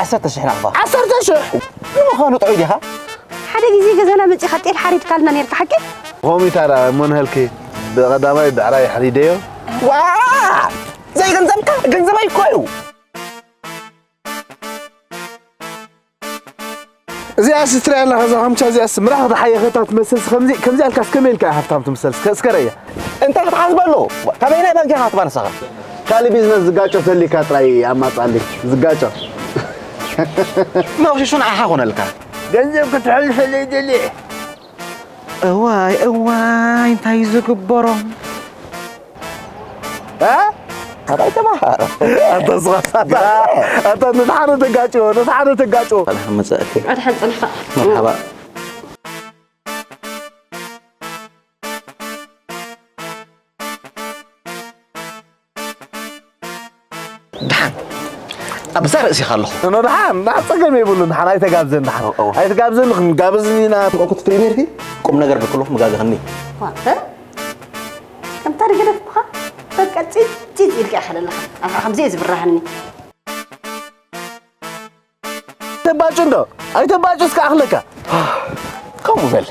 ዓሰርተ ሽሕ ናቕፋ። ዓሰርተ ሽሕ? ንምዃኑ ጥዑይ ዲኻ? ሓደ ግዜ ገዛና መጺኻ ጤል ሓሪድካልና ኔርካ ሓቂ? ከምኡ ታራ መን ሀልኪ ብቐዳማይ ብዕራይ ሕሪደዮ። ዋ! ዘይገንዘብካ ገንዘበይ እኮ እዩ። እዚኣስ ትሪኣ ኣለኻ፣ እዛ ኻምቻ እዚኣስ ምራኽ ዝሓየኸታ ትመስልስ፣ ከምዚ፣ ከምዚ ኣልካስ ከመይ ኢልካ እያ ሃብታም ትምሰልስ? ከ-፣ እስከ ረእያ። እንታይ ክትሓስበሉ? ካበይ ናይ ባንክ ኢኻ ትባ ንስኻ? ካልእ ቢዝነስ ዝጋጮ ተሊካ ጥራይ ኣማጻሊ፣ ዝጋጮ። መቕሽሹ ንዓኻ ኮነልካ። ገንዘብ ክትሕልፈለይ ደልየ። እዋይ፣ እዋይ፣ እንታይ እዩ ዝግበሮ? እ? ኣታ ተማሃር። ኣታ ስኻታ። ኣታ ነቲ ሓደ ተጋጭዎ፣ ነቲ ሓደ ተጋጭዎ። ኣድሓን መጻእኪ። ኣድሓን ጸንሕካ። መርሓባ። ደሓን። ኣብ እዛ ርእሲኻ ኣለኹ። ኖ፣ ደሓን፣ ደሓን፣ ጸገም የብሉን፣ ደሓን፣ ኣይተጋብዘን፣ ደሓን። ኦ፣ ኦ። ኣይተጋብዘን፣ ክንጋበዝ ኢና። እኮ ትትሪ ሜርኪ? ቁም ነገር ብክሉ ምጋግኽኒ። ዋ፣ እ? ከምታ ደገደፍኩኻ፣ በቃ ጺጽ፣ ጺጽ ኢልካ ኢኻ ዘለኻ። ኣኻ ከምዚ እየ ዝብራሃኒ። ተባጩ እንዶ፣ ኣይተባጩ እስከ ኣኽለካ። ከምኡ በል።